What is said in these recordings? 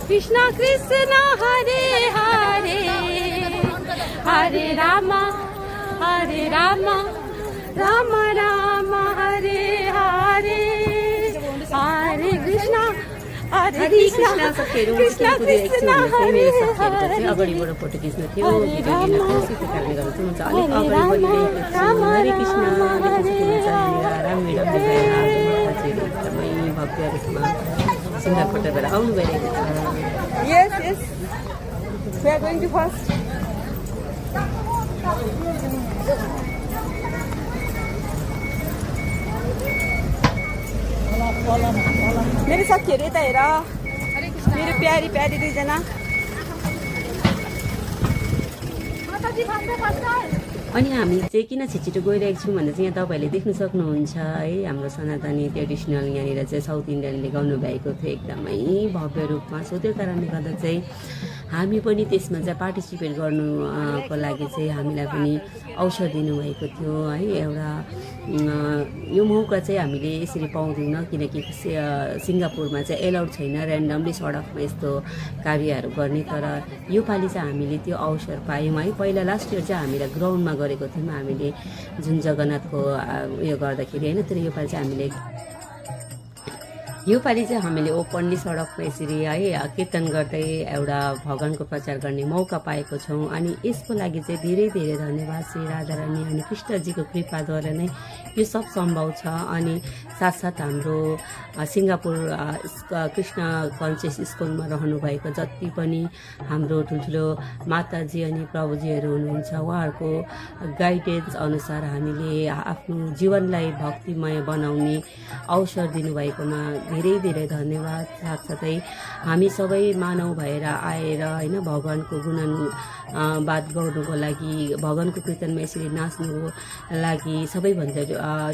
कृष्ण कृष्ण हरे हरे हरे राम राम राम हरे हरे हरे कृष्ण साथीहरू कृष्ण कृष्ण हरे हरे अगाडिबाट फोटो खिच्नु थियो भिडियो लिनु थियो त्यसै कारणले गर्दा चाहिँ म चाहिँ अलिक अगाडि बढिरहेको छु हरे कृष्ण राम्रो एकदमै भव्य रूपमा सिङ्गापुरबाट आउनु भइरहेको छ Yes, yes. We are going to first. मेरो साथीहरू यता हेर मेरो प्यारी प्यारी दुईजना अनि हामी चाहिँ किन छिटो गइरहेको छौँ भन्दा चाहिँ यहाँ तपाईँहरूले देख्न सक्नुहुन्छ है हाम्रो सनातनी ट्रेडिसनल यहाँनिर चाहिँ साउथ इन्डियनले गाउनु भएको थियो एकदमै भव्य रूपमा सो त्यो कारणले गर्दा चाहिँ हामी पनि त्यसमा चाहिँ पार्टिसिपेट गर्नुको लागि चाहिँ हामीलाई पनि अवसर दिनुभएको थियो है एउटा यो मौका चाहिँ हामीले यसरी पाउँदैनौँ किनकि सिङ्गापुरमा चाहिँ एलाउड छैन ऱ्यान्डमली सडकमा यस्तो कार्यहरू गर्ने तर योपालि चाहिँ हामीले त्यो अवसर पायौँ है पहिला लास्ट इयर चाहिँ हामीलाई ग्राउन्डमा गरेको थियौँ हामीले जुन जगन्नाथको उयो गर्दाखेरि होइन तर योपालि चाहिँ हामीले योपालि चाहिँ हामीले ओपनली सडकमा यसरी है कीर्तन गर्दै एउटा भगवानको प्रचार गर्ने मौका पाएको छौँ अनि यसको लागि चाहिँ धेरै धेरै धन्यवाद श्री राधारानी अनि कृष्णजीको कृपाद्वारा नै यो सब सम्भव छ अनि साथसाथ हाम्रो सिङ्गापुर कृष्ण कन्सियस स्कुलमा रहनुभएको जति पनि हाम्रो ठुल्ठुलो माताजी अनि प्रभुजीहरू हुनुहुन्छ उहाँहरूको गाइडेन्स अनुसार हामीले आफ्नो जीवनलाई भक्तिमय बनाउने अवसर दिनुभएकोमा धेरै धेरै धन्यवाद साथसाथै हामी सबै मानव भएर आएर होइन भगवानको गुणगान गाउनुको लागि भगवानको कीर्तनमा यसरी नाच्नुको लागि सबैभन्दा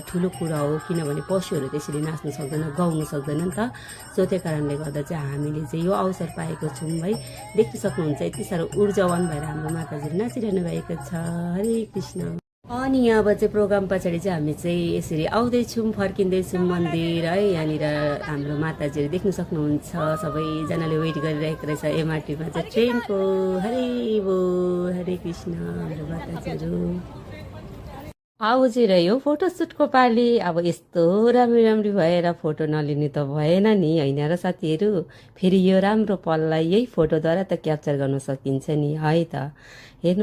ठुलो कुरा हो किनभने पशुहरू त्यसरी नाच्न सक्दैन गाउन सक्दैन नि त सो त्यो कारणले गर्दा चाहिँ हामीले चाहिँ यो अवसर पाएको छौँ है देख्न सक्नुहुन्छ यति साह्रो ऊर्जावान भएर हाम्रो माताजीले नाचिरहनु भएको छ हरे कृष्ण अनि अब चाहिँ प्रोग्राम पछाडि चाहिँ हामी चाहिँ यसरी आउँदैछौँ फर्किँदैछौँ मन्दिर है यहाँनिर हाम्रो माताजीहरू देख्न सक्नुहुन्छ सबैजनाले वेट गरिरहेको रहेछ एमआरटीमा चाहिँ ट्रेनको हरे बो हरे कृष्ण हाम्रो माताजीहरू आउजी रह्यो फोटोसुटको पाली अब यस्तो राम्री भएर फोटो नलिने त भएन नि होइन र साथीहरू फेरि यो राम्रो पललाई यही फोटोद्वारा त क्याप्चर गर्न सकिन्छ नि है त हेर्नु